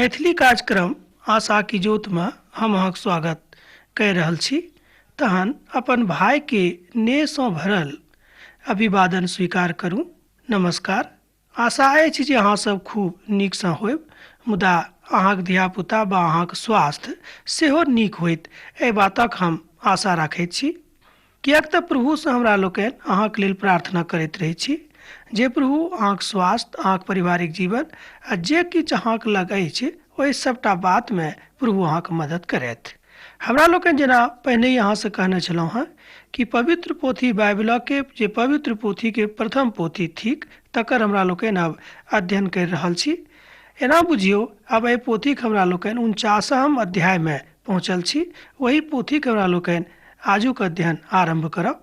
मैथिली कार्यक्रम आशा की ज्योतमे हम अहाँक स्वागत कहि रहल छी। तहन अपन भाईके नेहसँ भरल अभिवादन स्वीकार करू। नमस्कार। आशा अछि जे अहाँ सब खूब नीकसँ होयब, मुदा अहाँक धियापुता वा अहाँक स्वास्थ्य सेहो नीक होइत, एहि बातक हम आशा राखैत छी। किएक तऽ प्रभुसँ हमरा लोकनि अहाँके लेल प्रार्थना करैत रहै छी जे प्रभु अहाँक स्वास्थ्य, अहाँक पारिवारिक जीवन आ जे किछु अहाँक लग अछि ओहि सभटा बातमे प्रभु अहाँके मदद करथि। हमरा लोकनि जेना पहिने ही अहाँसँ कहने छलहुँ हेँ कि पवित्र पोथी बाइबिलके जे पवित्र पोथीके प्रथम पोथी थिक तकर हमरा लोकनि आब अध्ययन करि रहल छी। एना बुझियौ आब एहि पोथीके हमरा लोकनि 49म अध्यायमे पहुँचल छी। ओहि पोथीके हमरा लोकनि आजुक अध्ययन आरम्भ करब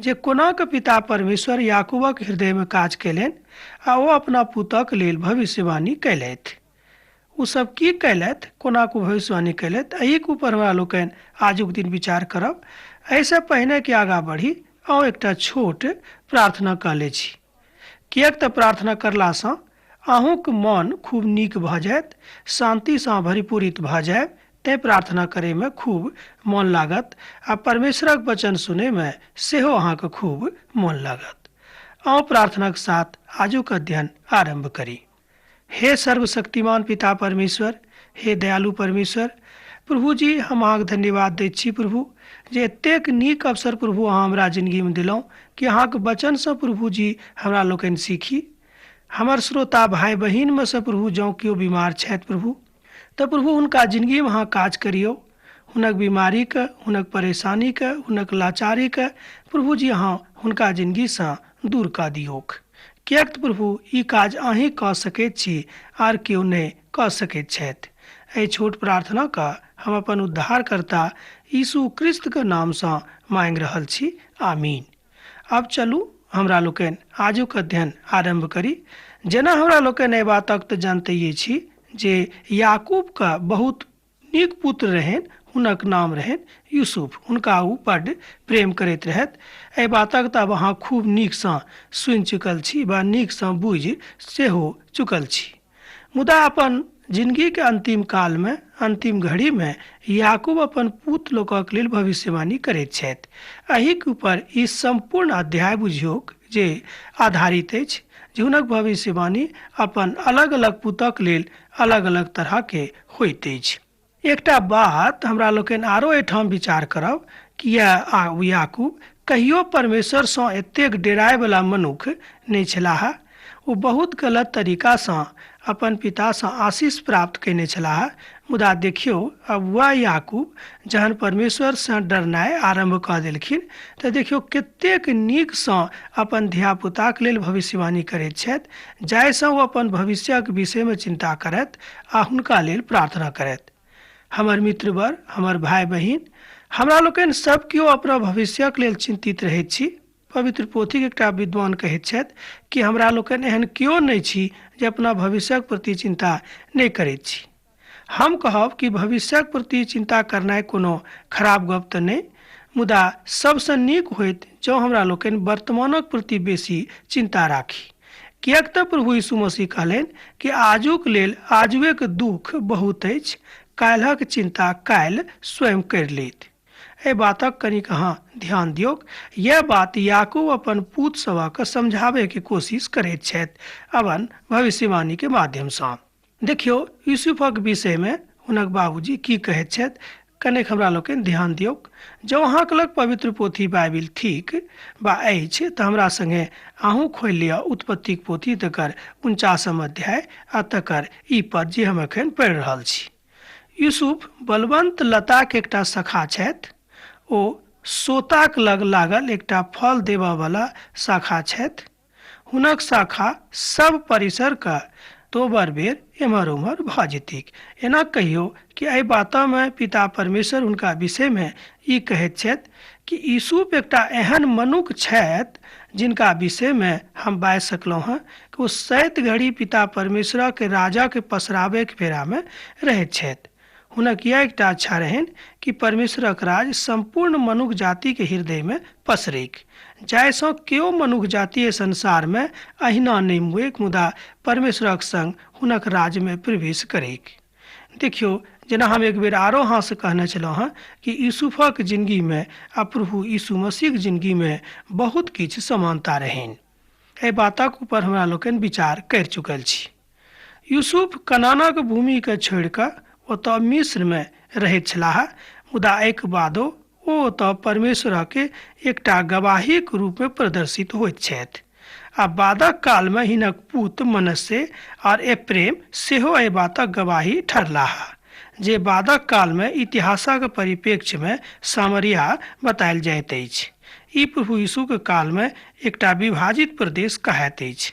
जे कोना के पिता परमेश्वर याकूबक हृदयमे काज कयलनि आ ओ अपना पुतक लेल भविष्यवाणी कयलथि। ओ सब की कयलथि, कोना के भविष्यवाणी कयलथि, एहिके ऊपर हमरा लोकनि आजुक दिन विचार करब। एहिसँ पहिने कि आगाँ बढ़ी, आउ एकटा छोट प्रार्थना कऽ लै छी। किएक तऽ प्रार्थना करलासँ अहूँके मन खूब नीक भऽ जायत, शान्तिसँ भरिपूरित भऽ जायब। तेँ प्रार्थना करैमे खूब मन लागत आ परमेश्वरक वचन सुनैमे सेहो अहाँके खूब मन लागत। आउ प्रार्थनाक साथ आजुक अध्ययन आरम्भ करी। हे सर्वशक्तिमान पिता परमेश्वर, हे दयालु परमेश्वर प्रभु जी, हम अहाँके धन्यवाद दैत छी प्रभु जे एतेक नीक अवसर प्रभु अहाँ हमरा जिंदगीमे देलहुँ कि अहाँके वचनसँ प्रभु जी हमरा लोकनि सीखी। हमर श्रोता भाय बहिनमे सँ प्रभु जँ केओ बीमार छथि प्रभु, तऽ प्रभु हुनका जिंदगीमे अहाँ काज करियौ। हुनक बीमारीके, हुनक परेशानीके, हुनक लाचारीके प्रभु जी अहाँ हुनका जिंदगीसँ दूर कऽ दियौक। किएक तऽ प्रभु ई काज अहीँ कऽ सकैत छी, आर केओ नहि कऽ सकैत छथि। एहि छोट प्रार्थनाके हम अपन उद्धारकर्ता यीशु क्रिस्तके नामसँ माँगि रहल छी। आमीन। आब चलू हमरा लोकनि आजुक अध्ययन आरम्भ करी। जेना हमरा लोकनि एहि बातक तऽ जानतैये छी जे याकूबके बहुत नीक पुत्र रहनि, हुनक नाम रहनि यूसुफ। हुनका ओ बड्ड प्रेम करैत रहथि। एहि बातक तऽ आब अहाँ खूब नीकसँ सुनि चुकल छी वा नीकसँ बुझि सेहो चुकल छी। मुदा अपन जिंदगीके अंतिम कालमे, अंतिम घड़ीमे याकूब अपन पूत लोकक लेल भविष्यवाणी करैत छथि। एहिके ऊपर ई सम्पूर्ण अध्याय बुझियौक जे आधारित अछि जे हुनक भविष्यवाणी अपन अलग अलग पुतक लेल अलग अलग तरहके होइत अछि। एकटा बात हमरा लोकनि आरो एहिठाम विचार करब कि याकूब कहियो परमेश्वरसँ एतेक डेरायवला मनुख नहि छलाह। ओ बहुत गलत तरीकासँ अपन पितासँ आशीष प्राप्त कयने छलाह। मुदा देखियौ आब वएह याकूब जहन परमेश्वरसँ डरनाइ आरम्भ कऽ देलखिन तऽ देखियौ कतेक नीकसँ अपन धियापुताक लेल भविष्यवाणी करैत छथि, जाहिसँ ओ अपन भविष्यक विषयमे चिन्ता करथि आ हुनका लेल प्रार्थना करथि। हमर मित्रवर, हमर भाय बहिन, हमरा लोकनि सब केओ अपना भविष्यक लेल चिन्तित रहैत छी। पवित्र पोथीक एकटा विद्वान कहैत छथि कि हमरा लोकनि एहन केओ नहि छी जे अपना भविष्यक प्रति चिन्ता नहि करैत छी। हम कहब कि भविष्यक प्रति चिन्ता करनाइ कोनो खराब गप तऽ नहि, मुदा सबसँ नीक होइत जँ हमरा लोकनि वर्तमानक प्रति बेसी चिन्ता राखी। किएक तऽ प्रभु यीशु मसीह कहलनि कि आजुक लेल आजुएक दुःख बहुत अछि, काल्हक चिन्ता काल्हि स्वयं करि लेत। एहि बातक कनिक अहाँ ध्यान दियौक। यैह बात याकूब अपन पूत सभके समझाबैके कोशिश करैत छथि अपन भविष्यवाणीके माध्यमसँ। देखियौ यूसुफक विषयमे हुनक बाबूजी की कहैत छथि, कनेक हमरा लोकनि ध्यान दियौक। जँ अहाँक लग पवित्र पोथी बाइबिल थिक वा अछि तऽ हमरा संगे अहूँ खोलि लिअ उत्पत्तिक पोथी तकर 49म अध्याय आ तकर ई पद जे हम एखन पढ़ि रहल छी। यूसुफ बलवंत लताक एकटा शाखा छथि। ओ सोताक लग लागल एकटा फल देबऽवला शाखा छथि। हुनक शाखा सब परिसरके तोबर बेर एम्हर ओम्हर भऽ जेतैक। एना कहियौ कि एहि बातमे पिता परमेश्वर हुनका विषयमे ई कहैत छथि कि यूसुफ एकटा एहन मनुख छथि जिनका विषयमे हम बाजि सकलहुँ हँ कि ओ सैत घड़ी पिता परमेश्वरक राजाके पसराबैके फेरामे रहैत छथि। हुनक यैह एकटा इच्छा रहनि कि परमेश्वरक राज सम्पूर्ण मनुख जातिके हृदयमे पसरैक, जाहिसँ केओ मनुख जाति एहि संसारमे अहिना नहि मुएक, मुदा परमेश्वरक संग हुनक राज्यमे प्रवेश करैक। देखियौ, जेना हम एक बेर आरो अहाँसँ कहने छलहुँ हँ कि यूसुफक जिनगीमे आ प्रभु यीशु मसीहक जिनगीमे बहुत किछु समानता रहनि। एहि बातक ऊपर हमरा लोकनि विचार करि चुकल छी। यूसुफ कनानक भूमिके छोड़ि कऽ ओतऽ मिस्रमे रहैत छलाह, मुदा एहिके बादो ओ ओतऽ परमेश्वरक एकटा गवाहीक रूपमे प्रदर्शित होइत छथि। आ बादक कालमे हिनक पुत मनस्से आओर एप्रेम सेहो एहि बातक गवाही ठहरलाह, जे बादक कालमे इतिहासक परिप्रेक्ष्यमे सामरिया बतायल जाइत अछि। ई प्रभु यीशुक कालमे एकटा विभाजित प्रदेश कहाइत अछि।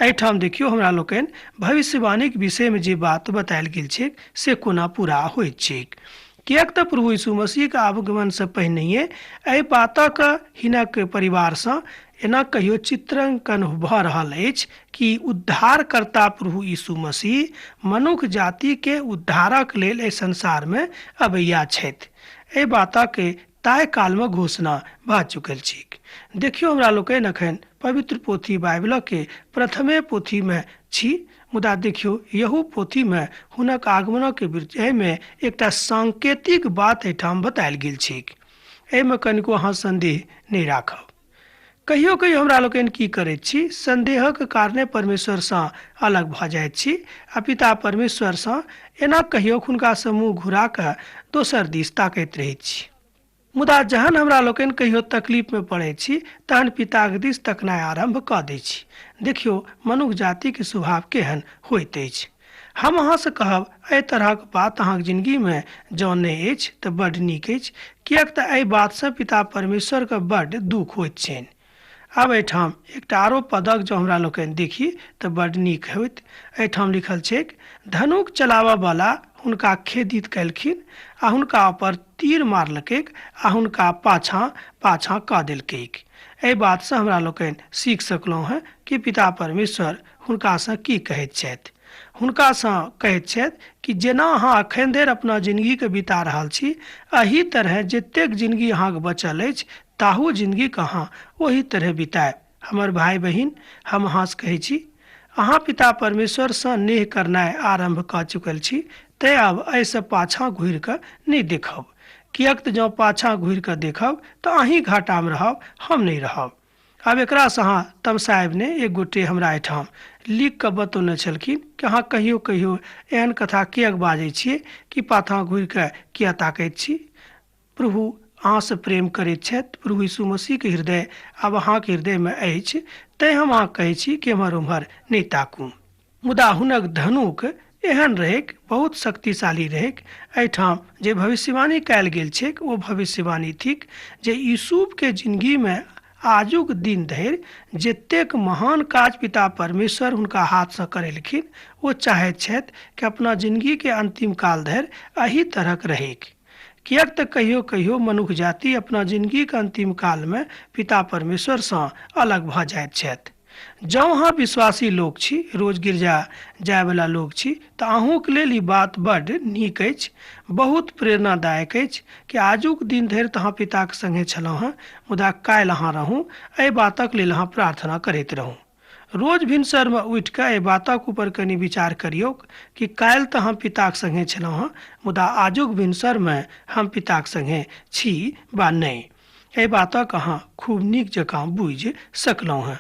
एहिठाम देखियौ, हमरा लोकनि भविष्यवाणीक विषयमे जे बात बतायल गेल छैक से कोना पूरा होइत छैक। किएक तऽ प्रभु यीशु मसीहक आगमनसँ पहिनहिए एहि बातक हिनक परिवारसँ एना कहियो चित्रांकन भऽ रहल अछि कि उद्धारकर्ता प्रभु यीशु मसीह मनुख जातिके उद्धारक लेल एहि संसारमे अबैया छथि। एहि बातक ताहि कालमे घोषणा भऽ चुकल छैक। देखियौ, हमरा लोकनि एखन पवित्र पोथी बाइबलके प्रथमे पोथीमे छी, मुदा देखियौ यहू पोथीमे हुनक आगमनक विषयमे एकटा सांकेतिक बात एहिठाम बतायल गेल छैक। एहिमे कनिको अहाँ सन्देह नहि राखब। कहियो कहियो हमरा लोकनि की करैत छी, सन्देहक कारणे परमेश्वरसँ अलग भऽ जाइत छी आ पिता परमेश्वरसँ एना कहियो हुनकासँ मुँह घुरा कऽ दोसर दिस ताकैत रहैत छी। मुदा जहन हमरा लोकनि कहियो तकलीफमे पड़ैत छी तहन पिताक दिस तकनाइ आरम्भ कऽ दैत छी। देखियौ, मनुख जातिक स्वभाव केहन होइत अछि। हम अहाँसँ कहब, एहि तरहक बात अहाँक जिनगीमे जँ नहि अछि तऽ बड्ड नीक अछि, किएक तऽ एहि बातसँ पिता परमेश्वरकेँ बड्ड दुःख होइत छनि। आब एहिठाम एकटा आरो पदक जँ हमरा लोकनि देखी तऽ बड्ड नीक होइत। एहिठाम लिखल छैक, धनुक चलाबऽवला हुनका खेदित कयलखिन आ हुनका ऊपर तीर मारलकैक आ हुनका पाछाँ पाछाँ कऽ देलकैक। एहि बातसँ हमरा लोकनि सीख सकलहुँ हेँ कि पिता परमेश्वर हुनकासँ की कहैत छथि। हुनकासँ कहैत छथि कि जेना अहाँ एखन धरि अपना जिनगीके बिता रहल छी, एही तरहे जतेक जिनगी अहाँके बचल अछि ताहू जिनगीके अहाँ ओही तरहे बितायब। हमर भाय बहिन, हम अहाँसँ कहै छी, अहाँ पिता परमेश्वरसँ नेह करनाइ आरम्भ कऽ चुकल छी, तेँ आब एहिसँ पाछाँ घुरि कऽ नहि देखब। किएक तऽ जँ पाछाँ घुरि कऽ देखब तऽ अहीँ घाटामे रहब, हम नहि रहब। आब एकरासँ अहाँ तमसायब नहि। एक गोटे हमरा एहिठाम लिख कऽ बतौने छलखिन कि अहाँ कहियो कहियो एहन कथा किएक बाजै छियै कि पाछाँ घुरि कऽ किए ताकैत छी। प्रभु अहाँसँ प्रेम करैत छथि। प्रभु यीशु मसीहके हृदय आब अहाँके हृदयमे अछि, तैँ हम अहाँके कहै छी कि एम्हर ओम्हर नहि ताकू। मुदा हुनक धनुक एहन रहैक, बहुत शक्तिशाली रहैक। एहिठाम जे भविष्यवाणी कयल गेल छैक ओ भविष्यवाणी थिक जे यूसुफके जिनगीमे आजुक दिन धरि जतेक महान काज पिता परमेश्वर हुनका हाथसँ करेलखिन, ओ चाहैत छथि कि अपना जिनगीके अन्तिम काल धरि एही तरहक रहैक। किएक तऽ कहियो कहियो मनुख जाति अपना जिनगीके अन्तिम कालमे पिता परमेश्वरसँ अलग भऽ जाइत छथि। जँ अहाँ विश्वासी लोक छी, रोज गिरजा जायवला लोक छी, तऽ अहूँके लेल ई बात बड्ड नीक अछि, बहुत प्रेरणादायक अछि कि आजुक दिन धरि तऽ अहाँ पिताक सङ्गे छलहुँ हेँ, मुदा काल्हि अहाँ रहू, एहि बातक लेल अहाँ प्रार्थना करैत रहू। रोज भिनसरमे उठि कऽ एहि बातक ऊपर कनि विचार करियौक कि काल्हि तऽ हम पिताक सङ्गे छलहुँ हेँ, मुदा आजुक भिनसरमे हम पिताक सङ्गे छी वा नहि। एहि बातक अहाँ खूब नीक जकाँ बुझि सकलहुँ हेँ।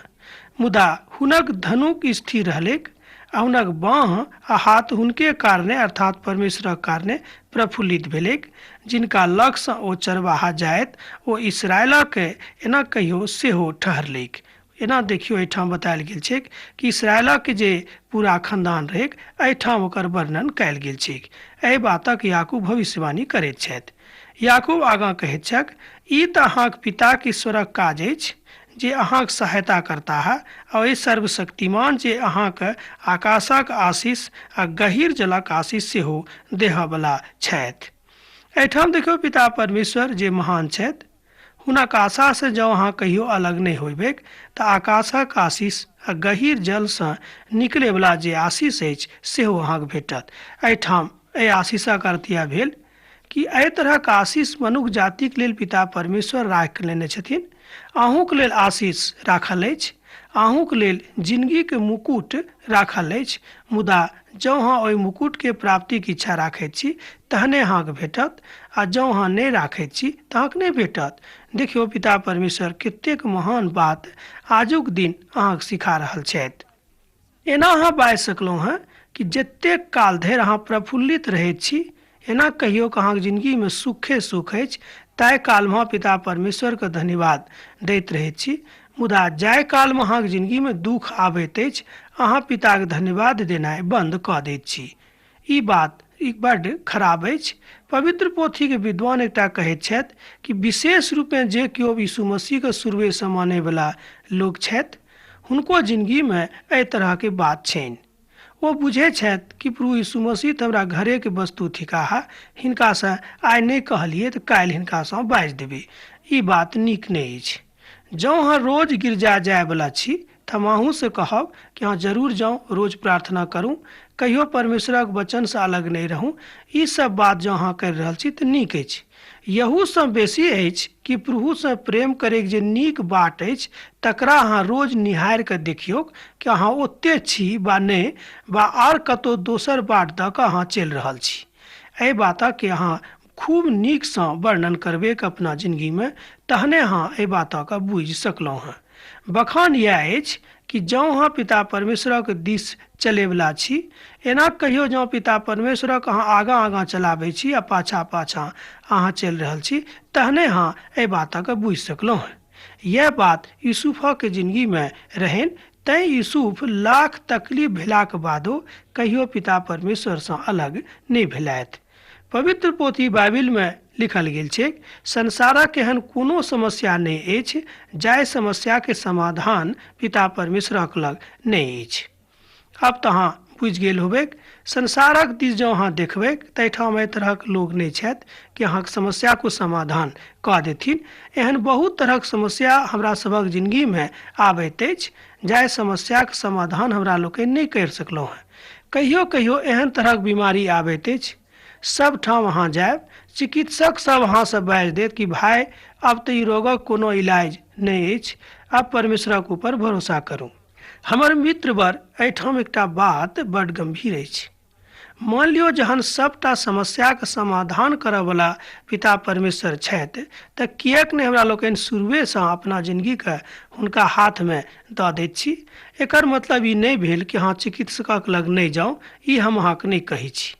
मुदा हुनक धनुक स्थिर रहलैक आ हुनक बाँह आ हाथ हुनके कारणे, अर्थात परमेश्वरक कारणे, प्रफुल्लित भेलैक, जिनका लगसँ ओ चरवाहा जायत, ओ इस्राएलक एना कहियो सेहो ठहरलैक। एना देखियौ, एहिठाम बतायल गेल छैक कि इस्राएलक जे पूरा खानदान रहैक, एहिठाम ओकर वर्णन कयल गेल छैक। एहि बातक याकूब भविष्यवाणी करैत छथि। याकूब आगाँ कहैत छथि, ई तऽ अहाँक पिताक ईश्वरक काज अछि जे अहाँक सहायता करताह, आ ओहि सर्वशक्तिमान जे अहाँक आकाशक आशीष आ गहीर जलक आशीष सेहो देहऽवला छथि। एहिठाम देखियौ, पिता परमेश्वर जे महान छथि, हुनक आशासँ जँ अहाँ कहियो अलग नहि होयबैक तऽ आकाशक आशीष आ गहीर जलसँ निकलैवला जे आशीष अछि सेहो अहाँके भेटत। एहिठाम एहि आशीषक अर्थ इएह भेल कि कि एहि तरहक आशीष मनुख जातिक लेल पिता परमेश्वर राखि लेने छथिन। अहूँके लेल आशीष राखल अछि, अहूँके लेल जिनगीके मुकुट राखल अछि, मुदा जँ अहाँ ओहि मुकुटके प्राप्तिके इच्छा राखैत छी तहने अहाँके भेटत, आ जँ अहाँ नहि राखैत छी तऽ अहाँके नहि भेटत। देखियौ पिता परमेश्वर कतेक महान बात आजुक दिन अहाँके सिखा रहल छथि। एना अहाँ बाजि सकलहुँ हेँ कि जतेक काल धरि अहाँ प्रफुल्लित रहैत छी, एना कहियो कि अहाँके जिनगीमे सुखे सुख अछि, ताहि कालमे अहाँ पिता परमेश्वरके धन्यवाद दैत रहैत छी, मुदा जाहि कालमे अहाँके जिनगीमे दुःख आबैत अछि अहाँ पिताके धन्यवाद देनाइ बन्द कऽ दैत छी। ई बात बड्ड खराब अछि। पवित्र पोथीके विद्वान एकटा कहैत छथि कि विशेष रूपेँ जे केओ यीशु मसीहके शुरुएसँ मानैवला लोक छथि हुनको जिनगीमे एहि तरहके बात छनि। ओ बुझै छथि कि प्रभु यीशु मसीह तऽ हमरा घरेके वस्तु थिकाह, हिनकासँ आइ नहि कहलियै तऽ काल्हि हिनकासँ बाजि देबै। ई बात नीक नहि अछि। जँ अहाँ रोज गिरजा जायवला छी तऽ हम अहूँसँ कहब कि अहाँ जरूर जाउ, रोज प्रार्थना करू, कहियो परमेश्वरक वचनसँ अलग नहि रहू। ई सब बात जँ अहाँ करि रहल छी तऽ नीक अछि। यहूसँ बेसी अछि कि प्रभुसँ प्रेम करैके जे नीक बाट अछि तकरा अहाँ रोज निहारि कऽ देखियौ कि अहाँ ओते छी वा नहि, वा आर कतहु दोसर बाट दऽ कऽ अहाँ चलि रहल छी। एहि बातके अहाँ खूब नीकसँ वर्णन करबैक अपना जिनगीमे, तहने अहाँ एहि बातके बुझि सकलहुँ हेँ। बखान इएह अछि कि जँ अहाँ पिता परमेश्वरक दिस चलैवला छी, एना कहियो जँ पिता परमेश्वरक अहाँ आगाँ आगाँ चलाबै छी आ पाछाँ पाछाँ अहाँ चलि रहल छी तहने अहाँ एहि बातके बुझि सकलहुँ हेँ। यैह बात यूसुफक जिनगीमे रहनि, तैँ यूसुफ लाख तकलीफ भेलाक बादो कहियो पिता परमेश्वरसँ अलग नहि भेलथि। पवित्र पोथी बाइबिलमे लिखल गेल छै, संसारक एहन कोनो समस्या नहि अछि जाहि समस्याके समाधान पिता परमेश्वरक लग नहि अछि। आब तऽ अहाँ बुझि गेल होबैक, संसारक दिस जँ अहाँ देखबैक ताहिठाम एहि तरहक लोक नहि छथि कि अहाँके समस्याके समाधान कऽ देथिन। एहन बहुत तरहक समस्या हमरा सभक जिनगीमे आबैत अछि जाहि समस्याके समाधान हमरा लोकनि नहि करि सकलहुँ हेँ। कहियो कहियो एहन तरहक बीमारी आबैत अछि, सब ठाम अहाँ जायब, चिकित्सक सब अहाँसँ बाजि देत कि भाय आब तऽ ई रोगक कोनो इलाज नहि अछि, आब परमेश्वरक ऊपर भरोसा करू। हमर मित्रवर, एहिठाम एकटा बात बड्ड गम्भीर अछि। मान लियौ जहन सबटा समस्याके समाधान करऽवला पिता परमेश्वर छथि तऽ किएक नहि हमरा लोकनि शुरुएसँ अपना जिनगीके हुनका हाथमे दऽ दैत छी। एकर मतलब ई नहि भेल कि अहाँ चिकित्सकक लग नहि जाउ, ई हम अहाँके नहि कहै छी।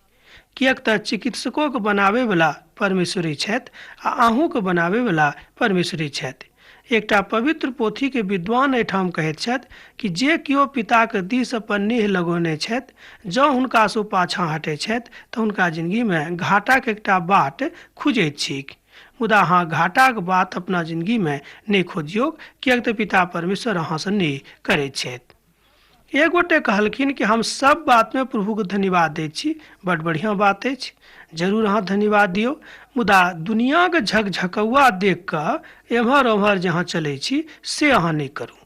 किएक तऽ चिकित्सकोके बनाबैवला परमेश्वरे छथि आ अहूँके बनाबैवला परमेश्वरे छथि। एकटा पवित्र पोथीके विद्वान एहिठाम कहैत छथि कि जे केओ पिताके दिस अपन नेह लगौने छथि, जँ हुनकासँ पाछाँ हटै छथि तऽ हुनका जिनगीमे घाटाके एकटा बाट खुजैत छैक। मुदा अहाँ घाटाके बात अपना जिनगीमे नहि खोजियौ, किएक तऽ पिता परमेश्वर अहाँसँ नेह करैत छथि। एक गोटे कहलखिन कि हम सब बातमे प्रभुके धन्यवाद दै छी, बड बढ़िआँ बात अछि, जरूर अहाँ धन्यवाद दियौ, मुदा दुनिआँके झकझकौआ देख कऽ एम्हर ओम्हर जे अहाँ चलै छी से अहाँ नहि करू।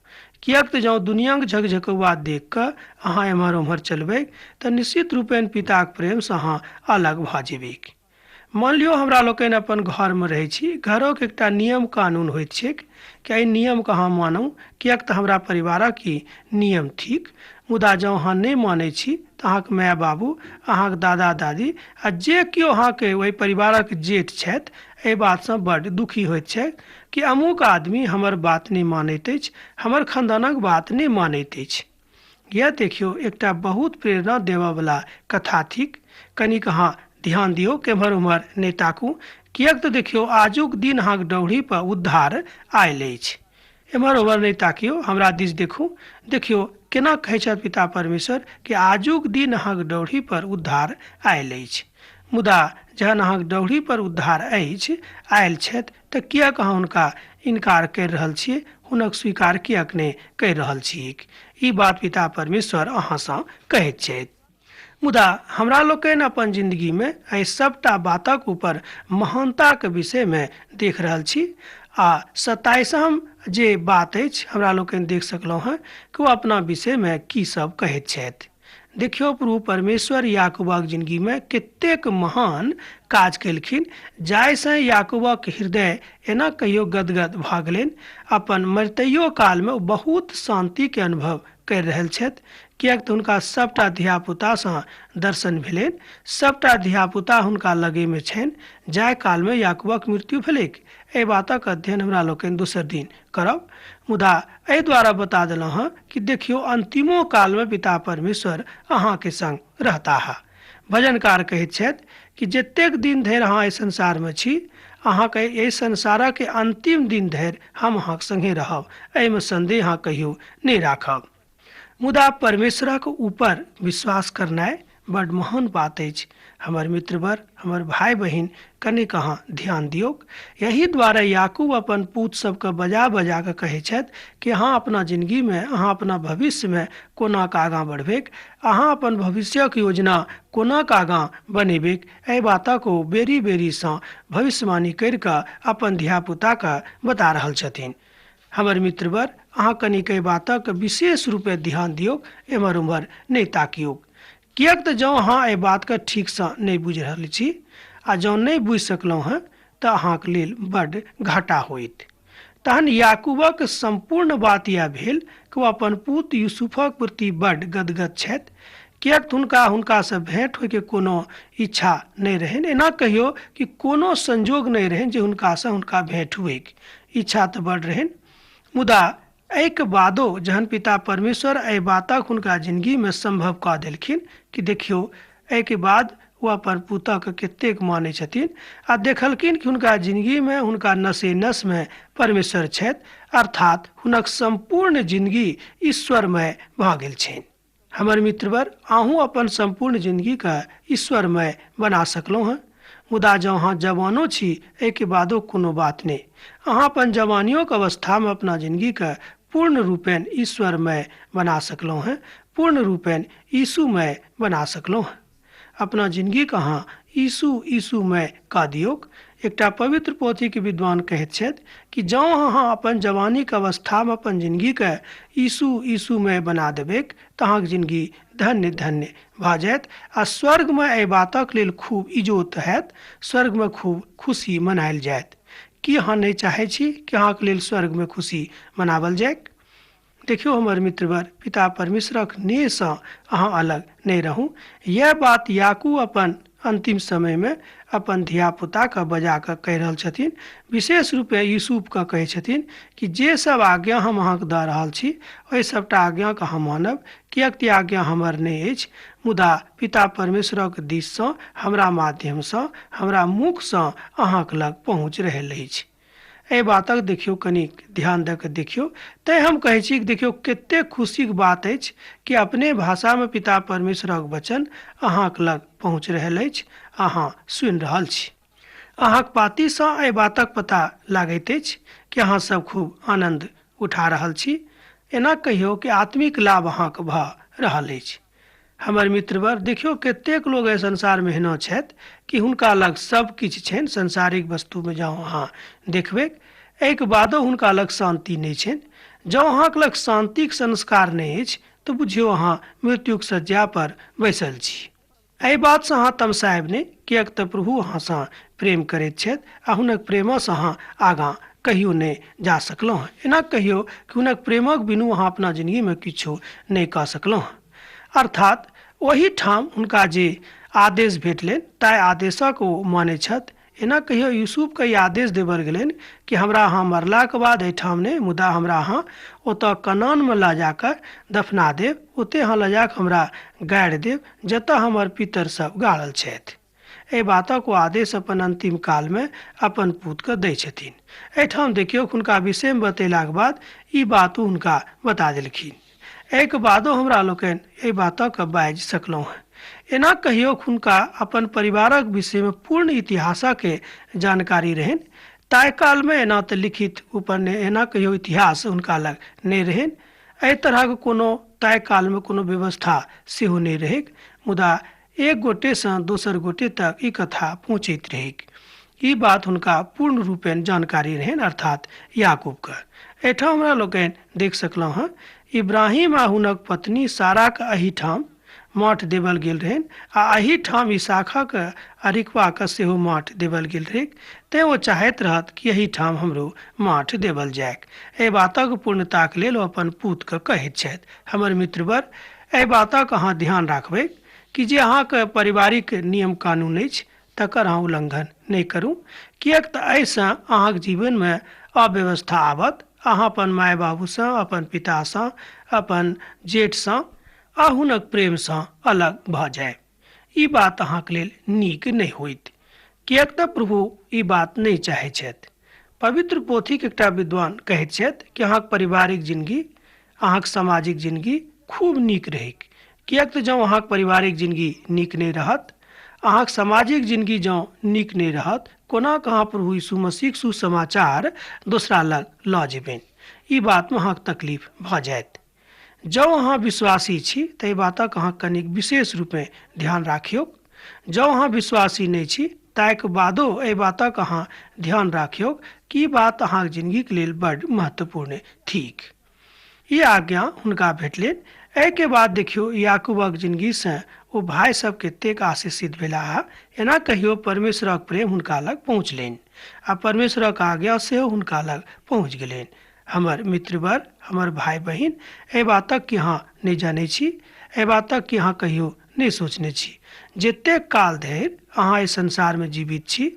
किएक तऽ जँ दुनिआँके झकझकौआ देख कऽ अहाँ एम्हर ओम्हर चलबै तऽ निश्चित रूपेण पिताके प्रेमसँ अहाँ अलग भऽ जेबै। मान लियौ हमरा लोकनि अपन घरमे रहै छी, घरोके एकटा नियम कानून होइत छैक कि एहि नियमके अहाँ मानू, किएक तऽ हमरा परिवारक ई नियम थिक। मुदा जँ अहाँ नहि मानै छी तऽ अहाँके माय बाबू, अहाँके दादा दादी आ जे केओ अहाँके ओहि परिवारक जेठ छथि एहि बातसँ बड्ड दुखी होइत छथि कि अमुक आदमी हमर बात नहि मानैत अछि, हमर खानदानक बात नहि मानैत अछि। यैह देखियौ एकटा बहुत प्रेरणा देबऽवला कथा थिक। कनिक अहाँ ध्यान दियौ, केम्हर ओम्हर नहि ताकू, किएक तऽ देखियौ आजुक दिन अहाँक डौढ़ी पर उद्धार आयल अछि। एम्हर ओम्हर नहि ताकियौ, हमरा दिस देखू। देखियौ केना कहै छथि पिता परमेश्वर कि आजुक दिन अहाँक डौढ़ी पर उद्धार आयल अछि। मुदा जहन अहाँक डौढ़ी पर उद्धार अछि, आयल छथि, तऽ किएक अहाँ हुनका इनकार करि रहल छियै, हुनक स्वीकार किएक नहि करि रहल छियैक? ई बात पिता परमेश्वर अहाँसँ कहैत छथि। मुदा हमरा लोकनि अपन जिंदगीमे एहि सबटा बातक ऊपर महानताक विषयमे देख रहल छी आ 27म जे बात अछि हमरा लोकनि देख सकलहुँ हेँ कि ओ अपना विषयमे की सब कहैत छथि। देखियौ प्रभु परमेश्वर याकूबक जिंदगीमे कतेक महान काज केलखिन, जाहिसँ याकूबक हृदय एना कहियो गदगद भऽ गेलनि। अपन मरतैयो कालमे ओ बहुत शान्तिके अनुभव करि रहल छथि, किएक तऽ हुनका सभटा धियापुतासँ दर्शन भेलनि, सभटा धियापुता हुनका लगेमे छनि जाहि कालमे याकूबक मृत्यु भेलैक। एहि बातक अध्ययन हमरा लोकनि दोसर दिन करब, मुदा एहि द्वारा बता देलहुँ हँ कि देखियौ अंतिमो कालमे पिता परमेश्वर अहाँके संग रहताह। भजनकार कहैत छथि कि जतेक दिन धरि अहाँ एहि संसारमे छी, अहाँके एहि संसारक अंतिम दिन धरि हम अहाँके संगे रहब, एहिमे संदेह अहाँ कहियो नहि राखब। मुदा परमेश्वरक ऊपर विश्वास करनाइ बड महान बात अछि। हमर मित्रवर, हमर भाय बहिन, कनिक अहाँ ध्यान दियौक। एहि दुआरे याकूब अपन पूत सबके बजा बजा कऽ कहै छथि कि अहाँ अपना जिंदगीमे, अहाँ अपना भविष्यमे कोना कऽ आगाँ बढ़बैक, अहाँ अपन भविष्यक योजना कोना कऽ आगाँ बनेबैक, एहि बातक ओ बेरी बेरीसँ भविष्यवाणी करि कऽ अपन धियापुताके बता रहल छथिन। हमर मित्रवर, अहाँ कनिक एहि बातक विशेष रूपे ध्यान दियौक, एम्हर ओम्हर नहि ताकियौक, किएक तऽ जँ अहाँ एहि बातके ठीकसँ नहि बुझि रहल छी आ जँ नहि बुझि सकलहुँ हँ तऽ अहाँके लेल बड्ड घाटा होइत। तहन याकूबक सम्पूर्ण बात इएह भेल कि ओ अपन पूत यूसुफक प्रति बड्ड गदगद छथि, किएक तऽ हुनका हुनकासँ भेँट होइके कोनो इच्छा नहि रहनि। एना कहियौ कि कोनो संयोग नहि रहनि जे हुनकासँ हुनका भेँट हुएक इच्छा तऽ बड्ड रहनि, मुदा एहिके बादो जहन पिता परमेश्वर एहि बातक हुनका जिनगीमे सम्भव कऽ देलखिन कि देखियौ एहिके बाद ओ अपन पुतहके कतेक मानै छथिन आ देखलखिन कि हुनका जिनगीमे हुनका नसे नसमे परमेश्वर छथि, अर्थात हुनक सम्पूर्ण जिनगी ईश्वरमय भऽ गेल छनि। हमर मित्रवर, अहूँ अपन सम्पूर्ण जिनगीके ईश्वरमय बना सकलहुँ हँ, मुदा जँ अहाँ जवानो छी एहिके बादो कोनो बात नहि, अहाँ अपन जवानियोके अवस्थामे अपना जिनगीके पूर्ण रूपेण ईश्वरमय बना सकलहुँ हँ, पूर्ण रूपेण यीशुमय बना सकलहुँ हँ। अपना जिनगीके अहाँ यीशु यीशुमय कऽ दियौक। एकटा पवित्र पोथीके विद्वान कहैत छथि कि जँ अहाँ अपन जवानीके अवस्थामे अपन जिनगीके यीशु यीशुमय बना देबैक तऽ अहाँके जिनगी धन्य धन्य भऽ जायत आ स्वर्गमे एहि बातक लेल खूब इजोत हैत, स्वर्गमे खूब खुशी मनायल जायत। की अहाँ नहि चाहै छी कि अहाँके लेल स्वर्गमे खुशी मनावल जाइक? देखियौ हमर मित्रवर, पिता परमेश्वरक नेहसँ अहाँ अलग नहि रहू। यैह बात याकूब अपन अन्तिम समयमे अपन धियापुताके बजा कऽ कहि रहल छथिन। विशेष रूपे यूसुफके कहै छथिन कि जे सब आज्ञा हम अहाँके दऽ रहल छी ओहि सबटा आज्ञाके अहाँ मानब, किएक तऽ ई आज्ञा हमर नहि अछि, मुदा पिता परमेश्वरक दिससँ हमरा माध्यमसँ, हमरा मुखसँ अहाँक लग पहुँच रहल अछि। एहि बातक देखियौ, कनिक ध्यान दऽ कऽ देखियौ। तैँ हम कहै छी कि देखियौ कतेक खुशीके बात अछि कि अपने भाषामे पिता परमेश्वरक वचन अहाँक लग पहुँच रहल अछि, अहाँ सुनि रहल छी। अहाँक पातीसँ एहि बातक पता लागैत अछि कि अहाँ सब खूब आनन्द उठा रहल छी। एना कहियौ कि आत्मिक लाभ अहाँके भऽ रहल अछि। हमर मित्रवर, देखियौ कतेक लोग एहि संसारमे एहनो छथि कि हुनका लग सब किछु छनि, सांसारिक वस्तुमे जँ अहाँ देखबै एहिके बादो हुनका लग शान्ति नहि छनि। जँ अहाँके लग शान्तिक संस्कार नहि अछि तऽ बुझियौ अहाँ मृत्युक शয्या पर बैसल छी। एहि बातसँ अहाँ तमसायब नहि, किएक तऽ प्रभु अहाँसँ प्रेम करैत छथि आ हुनक प्रेमसँ अहाँ आगाँ कहियो नहि जा सकलहुँ हँ। एना कहियौ कि हुनक प्रेमक बिनु अहाँ अपना जिनगीमे किछु नहि कऽ सकलहुँ हँ। अर्थात ओहिठाम हुनका जे आदेश भेटलनि ताहि आदेशक ओ मानै छथि। एना कहियो यूसुफके ई आदेश देबल गेलनि कि हमरा अहाँ मरलाक बाद एहिठाम नहि, मुदा हमरा अहाँ ओतऽ कनानमे लऽ जाकऽ दफना देब, ओतहि अहाँ लऽ जाकऽ हमरा गाड़ि देब जतऽ हमर पितर सब गाड़ल छथि। एहि बातक ओ आदेश अपन अन्तिम कालमे अपन पूतके दै छथिन। एहिठाम देखियौ हुनका विषयमे बतेलाक बाद ई बात ओ हुनका बता देलखिन। एहिके बादो हमरा लोकनि एहि बातक बाजि सकलहुँ हँ। एना कहियौ हुनका अपन परिवारक विषयमे पूर्ण इतिहासके जानकारी रहनि। ताहि कालमे एना तऽ लिखित उपन्य एना कहियौ इतिहास हुनका लग नहि रहनि। एहि तरहक कोनो ताहि कालमे कोनो व्यवस्था सेहो नहि रहैक, मुदा एक गोटेसँ दोसर गोटे तक ई कथा पहुँचैत रहैक। ई बात हुनका पूर्ण रूपेण जानकारी रहनि, अर्थात याकूबके। एहिठाम हमरा लोकनि देख सकलहुँ हँ इब्राहिम आ हुनक पत्नी साराक एहिठाम माठ देवल गेल रहनि आ एहिठाम इसहाकक आ रिबकाके सेहो माठ देवल गेल रहैक। तेँ ओ चाहैत रहत कि एहिठाम हमरो माठ देवल जायक। एहि बातक पूर्णताक लेल ओ अपन पूतके कहैत छथि। हमर मित्रवर, एहि बातक अहाँ ध्यान राखबै कि जे अहाँके पारिवारिक नियम कानून अछि तकर अहाँ उल्लंघन नहि करू, किएक तऽ एहिसँ अहाँके जीवनमे अव्यवस्था आवत। अहाँ अपन माय बाबूसँ, अपन पितासँ, अपन जेठसँ आ हुनक प्रेमसँ अलग भऽ जाय। ई बात अहाँके लेल नीक नहि होइत, किएक तऽ प्रभु ई बात नहि चाहै छथि। पवित्र पोथीके एकटा विद्वान कहैत छथि कि अहाँके पारिवारिक जिनगी, अहाँके सामाजिक जिनगी खूब नीक रहैक, किएक तऽ जँ अहाँके पारिवारिक जिनगी नीक नहि रहत, अहाँके सामाजिक जिनगी जँ नीक नहि रहत, कोना कहाँ प्रभु यीशु मसीहक सुसमाचार दोसरा लग लऽ जेबनि? ई बातमे अहाँके तकलीफ भऽ जायत। जँ अहाँ विश्वासी छी तऽ एहि बातक अहाँ कनिक विशेष रूपेँ ध्यान राखियौ। जँ अहाँ विश्वासी नहि छी ताहिके बादो एहि बातक अहाँ ध्यान राखियौ कि ई बात अहाँके जिनगीके लेल बड्ड महत्वपूर्ण थिक। ई आज्ञा हुनका भेटलनि। एहिके बाद देखियौ याकूबक जिनगीसँ ओ भाय सब कतेक आशीषित भेलाह। एना कहियो परमेश्वरक प्रेम हुनका लग पहुँचलनि आ परमेश्वरक आज्ञा सेहो हुनका लग पहुँच गेलनि। हमर मित्रवर, हमर भाय बहिन, एहि बातक कि अहाँ नहि जानै छी, एहि बातक कि अहाँ कहियो नहि सोचने छी। जतेक काल धरि अहाँ एहि संसारमे जीवित छी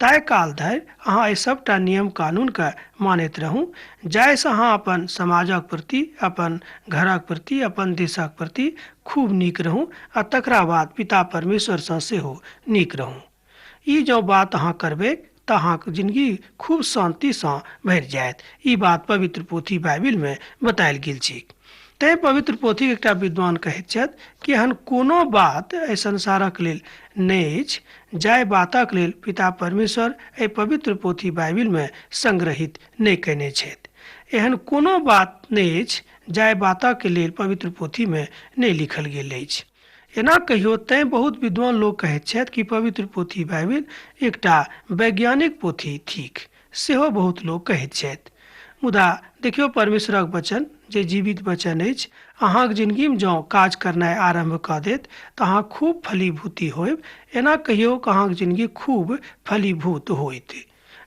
ताहि काल धरि अहाँ एहि सबटा नियम कानूनके मानैत रहू, जाहिसँ अहाँ अपन समाजक प्रति, अपन घरक प्रति, अपन देशक प्रति खूब नीक रहू आ तकरा बाद पिता परमेश्वरसँ सेहो नीक रहू। ई जँ बात अहाँ करबै तऽ अहाँके जिनगी खूब शान्तिसँ भरि जायत। ई बात पवित्र पोथी बाइबिलमे बतायल गेल छै। तैँ पवित्र पोथीक एकटा विद्वान कहैत छथि कि एहन कोनो बात एहि संसारक लेल नहि अछि जाहि बातक लेल पिता परमेश्वर एहि पवित्र पोथी बाइबिलमे संग्रहित नहि कयने छथि। एहन कोनो बात नहि अछि जाहि बातक लेल पवित्र पोथीमे नहि लिखल गेल अछि। एना कहियो तैँ बहुत विद्वान लोक कहैत छथि कि पवित्र पोथी बाइबिल एकटा वैज्ञानिक पोथी थिक, सेहो बहुत लोक कहैत छथि। मुदा देखियौ, परमेश्वरक वचन जे जीवित वचन अछि, अहाँक जिनगीमे जँ काज करनाइ आरम्भ कऽ देत तऽ अहाँ खूब फलीभूति होयब। एना कहियौ कि अहाँक जिनगी खूब फलीभूत होइत।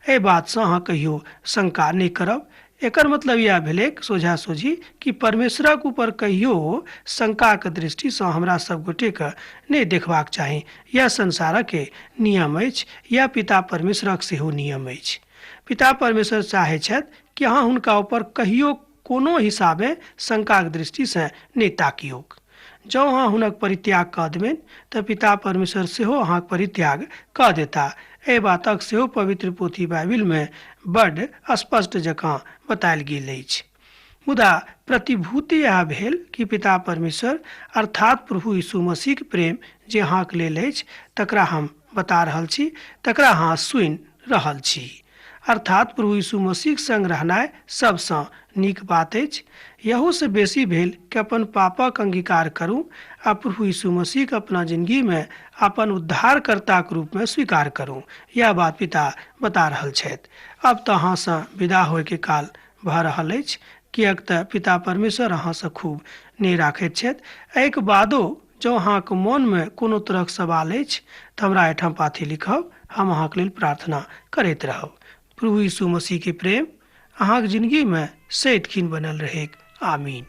एहि बातसँ अहाँ कहियो शंका नहि करब। एकर मतलब इएह भेलैक सोझा सोझी कि परमेश्वरक ऊपर कहियो शंकाक दृष्टिसँ हमरा सब गोटेके नहि देखबाक चाही। यह संसारक नियम अछि, यह पिता परमेश्वरक सेहो नियम अछि। पिता परमेश्वर चाहै छथि कि अहाँ हुनका ऊपर कहियो कोनो हिसाबे शंकाक दृष्टिसँ नहि ताकियौक। जँ अहाँ हुनक परित्याग कऽ देबनि तऽ पिता परमेश्वर सेहो अहाँक परित्याग कऽ देता। एहि बातक सेहो पवित्र पोथी बाइबिलमे बड्ड स्पष्ट जकाँ बतायल गेल अछि। मुदा प्रतिभूति इएह भेल कि पिता परमेश्वर अर्थात प्रभु यीशु मसीहक प्रेम जे अहाँक लेल अछि तकरा हम बता रहल छी, तकरा अहाँ सुनि रहल छी। अर्थात प्रभु यीशु मसीहक संग रहनाइ सबसँ नीक बात अछि। यहूसँ बेसी भेल कि अपन पापक अंगीकार करू आ प्रभु यीशु मसीहके अपना जिनगीमे अपन उद्धारकर्ताक रूपमे स्वीकार करू। यह बात पिता बता रहल छथि। अब तऽ अहाँसँ विदा होइके काल भऽ रहल अछि, किएक तऽ पिता परमेश्वर अहाँसँ खूब नेह राखैत छथि। एहिके बादो जँ अहाँके मोनमे कोनो तरहक सवाल अछि तऽ हमरा एहिठाम पाथी लिखब, हम अहाँके लेल प्रार्थना करैत रहब। प्रभु यीशु मसीहके प्रेम अहाँके जिनगीमे सदिखन बनल रहैक। आमीन।